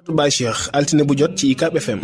Baye Cheikh altine bu jot ci UCAB FM.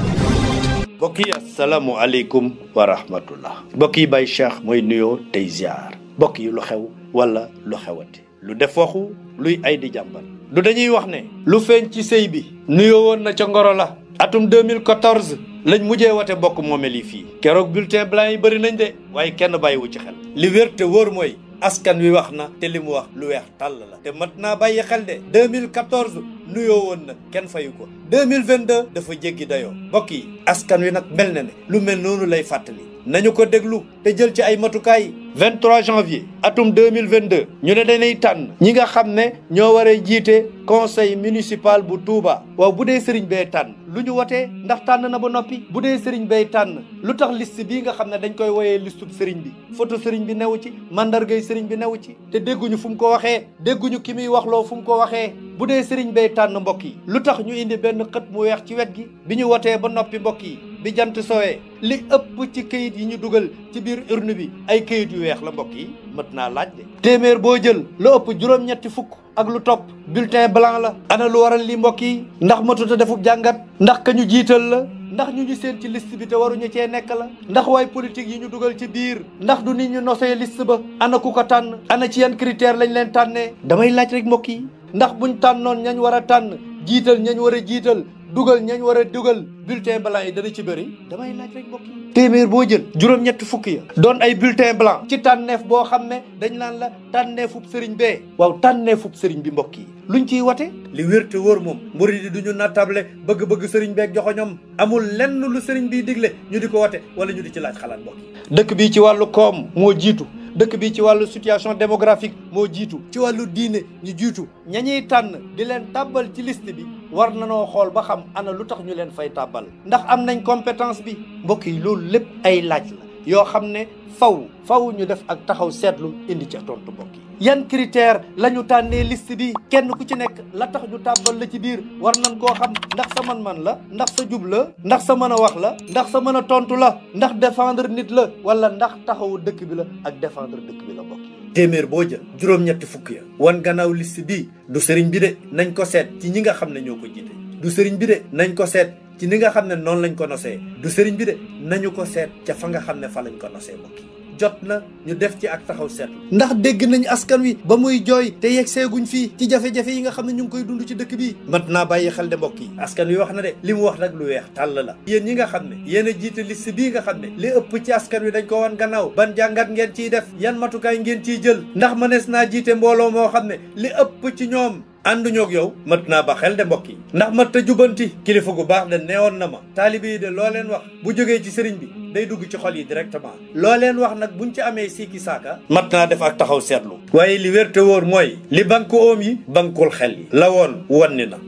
mbokk yi asalaamualeykum wa rahmatullah. mbokk yi Baye Cheikh mooy nuyoo tey ziar. mbokk yi lu xew wala lu xewati lu def waxu luy ay di jàmbat du dañuy wax ne lu feeñ ci sëy bi nuyoo woon na ca ngoro la atum 2014 lañ mujjee wate bokk moomeel yi fii keroog bulletin blanc yi bëri nañ de waaye kenn bàyyiwu ci xel li wér te wóor mooy askan wi wax na te li mu wax lu weex tàll la te mat naa bàyyi xel de 2014 nuyoo woon na kenn fayu ko 2022 dafa jéggi dayoo mbokk yi askan wi nag mel na ne lu mel noonu lay fàttali nañu ko déglu te jël ci ay matukaay 23 janvier atum 2022 ñu ne dañuy tànn ñi nga xam ne ñoo war a jiite conseil municipal bu Touba. waaw bu dee sëriñ bay tànn lu ñu wotee ndax tànn na ba noppi bu dee sëriñ bay tànn lu tax liste bii nga xam ne dañ koy woyee listub sëriñ bi photo sëriñ bi newu ci mandargay sëriñ bi newu ci te dégguñu fu mu ko waxee dégguñu ki muy waxloo fu mu ko waxee bu dee sëriñ bay tànn mbokk yi lu tax ñu indi benn xët mu weex ci wet gi bi ñu wotee ba noppi mbokk yi bi jant sowee li ëpp ci këyit yi ñu dugal ci biir urne bi ay këyit yu weex la mbokk yi mët naa laaj de téeméer boo jël lu ëpp juróom-ñetti fukk ak lu topp bulletin blanc la ana lu waral li mbokk yi ndax matuta defub jàngat ndax ka ñu jiital la ndax ñu ñu seen ci liste bi te waruñu cee nekk la ndax waay politique yi ñu dugal ci biir ndax du nit ñu nosee liste ba ana ku ko tànn ana ci yan critère lañ leen tànnee damay laaj rek mbokk yi ndax buñ tànnoon ñañ war a tànn jiital ñañ war a jiital dugal ñañ war a dugal bulletin blanc yi dana ci bëri damay laaj rek mbokk yi téeméer boo jël juróom-ñetti fukk ya doon ay bulletin blanc ci tànneef boo xam ne dañ naan la tànneefub sëriñ bee waaw tànneefub sëriñ bi mbokk yi luñ ciy wate li wér te wóor moom murid yi duñu nattable bëgg-bëgg sëriñ beeg joxoñom amul lenn lu sëriñ biy digle ñu di ko wate wala ñu di ci laaj xalaat mbokk yi dëkk bi ci wàllu koom moo jiitu dëkk bi ci wàllu situation démographique moo jiitu ci wàllu diine ñu jiitu ñañuy tànn di leen tàbbal ci liste bi war nanoo xool ba xam ana lu tax ñu leen fay tàbbal ndax am nañ compétence bi mbokk yi loolu lépp ay laaj la yoo xam ne faw ñu def ak taxaw seetlu indi ci tontu mbokk yi yan critère la ñu tànnee liste bi kenn ku ci nekk la tax ñu tàbbal la ci biir war nañ koo xam ndax sa man-man la ndax sa jub la ndax sa mën a wax la ndax sa mën a tontu la ndax défendre nit la wala ndax taxawu dëkk bi la ak défendre dëkk bi la mbokk yi téeméer boo jël juróom-ñetti fukk ya wan gannaaw liste bi du sëriñ bi de nañ ko seet ci ñi nga xam ne ñoo ko jiite du sëriñ bi de nañ ko seet ci ni nga xam ne noonu lañ ko nosee du sëriñ bi de nañu ko seet ca fa nga xam ne fa lañ ko nosee mbokk yi jot na ñu def ci ak taxaw seetlu ndax dégg nañ askan wi ba muy jooy te yegg seeguñ fii ci jafe-jafe yi nga xam ne ñu ngi koy dund ci dëkk bi mat naa bàyyi xel de mbokk yi askan wi wax na de li mu wax nag lu weex tàll la yéen ñi nga xam ne yéen a jiite liste bii nga xam ne li ëpp ci askan wi dañ ko wan gannaaw ban jàngat ngeen ciy def yan matukaay ngeen ciy jël ndax mënees naa jiite mbooloo moo xam ne li ëpp ci ñoom ànduñoo ak yow mat naa ba xel de mbokk yi ndax mat ta jubanti kilifa gu baax de neewoon na ma taalibe yi de loo leen wax bu jógee ci sëriñ bi day dugg ci xol yi directement loo leen wax nag buñ ci amee siiki saaka mat naa def ak taxaw seetlu waaye li wér te wóor mooy li banku oom yi bankul xel yi la woon wan ni na